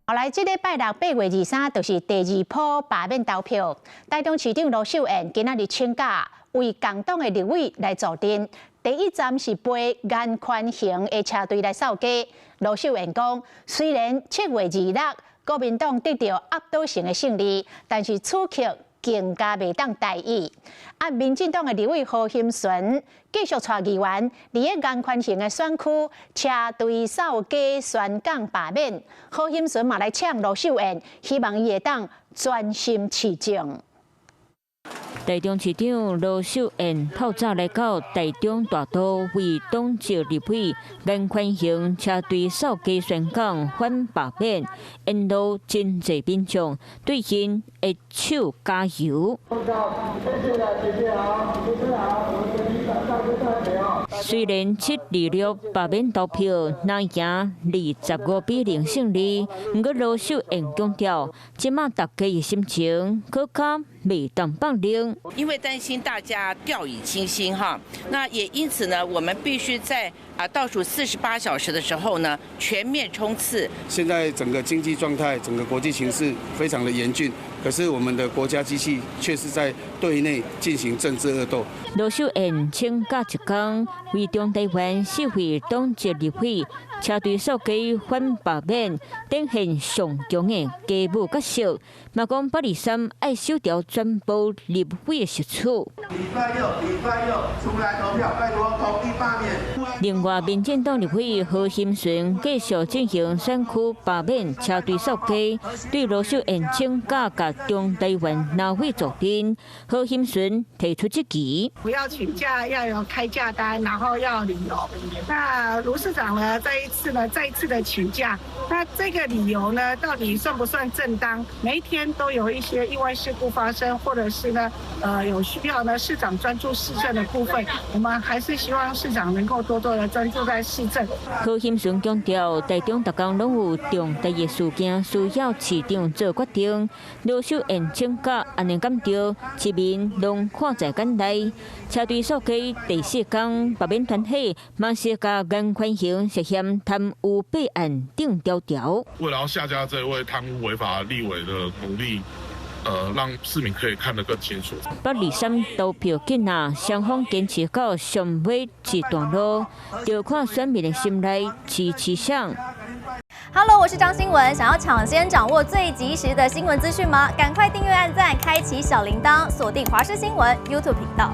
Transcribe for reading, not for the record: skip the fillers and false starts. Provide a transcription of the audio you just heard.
後來，這禮拜六8月23，就是第二波罷免投票。台中市長盧秀燕今仔日請假，為共黨的立委來助陣。第一站是陪顏寬恆的車隊來掃街。盧秀燕講，雖然7月26國民黨得著壓倒性的勝利，但是此刻更加袂當大意。啊，民進黨的立委何欣純繼續帶議員，佇個顏寬恆的選區車隊掃街宣講罷免。何欣純嘛來嗆盧秀燕，希望伊會當專心市政。台中市長盧秀燕透早來到台中大都，為黨籍立委顏寬恆車隊掃街宣講反罷免，沿路真濟民眾對𪜶揮手加油。謝謝啊，主持人好，我們雖然7/26罷免投票，若贏25比0勝利，毋過盧秀燕強調，這馬大家的心情閣較袂當放冷。因為擔心大家掉以輕心哈，那也因此呢，我們必須在倒數48小時的時候呢，全面衝刺。現在整個經濟狀態、整個國際情勢非常的嚴峻，可是我們的國家機器卻是在對內進行政治惡鬥。盧秀燕請假一工，為中台灣四位黨籍立委車隊掃街反罷免，展現上強的家母角色。嘛講8/23愛收掉全部立委的席次。禮拜六，禮拜六出來投票，拜託同意罷免。另外，民進黨立委何欣純繼續進行選區罷免車隊掃街，對盧秀燕請假共中台灣藍委助陣，何欣純提出質疑。不要請假，要有開假單，然後要理由。那盧市長呢，這一次呢，再一次的請假，那這個理由呢，到底算不算正當？每一天都有一些意外事故發生，或者是呢，有需要呢，市長專注市政的部分，我們還是希望市長能夠多多的專注在市政。何欣純強調，台中逐工攏有重大的事件需要市長做決定。盧秀燕請假，按呢敢著，市民攏看在眼內。車隊掃街第四工，罷免團體嘛是共顏寬恆涉嫌貪污弊案釘條條。為了要下架這位貪污違法立委的努力，讓市民可以看得更清楚。8/23投票緊啊，雙方堅持到上尾一段路，就看選民的心內支持誰。 Hello，我是張新文，想要搶先掌握最及時的新聞資訊嗎？趕快訂閱、按讚、開啟小鈴鐺，鎖定華視新聞 YouTube 頻道。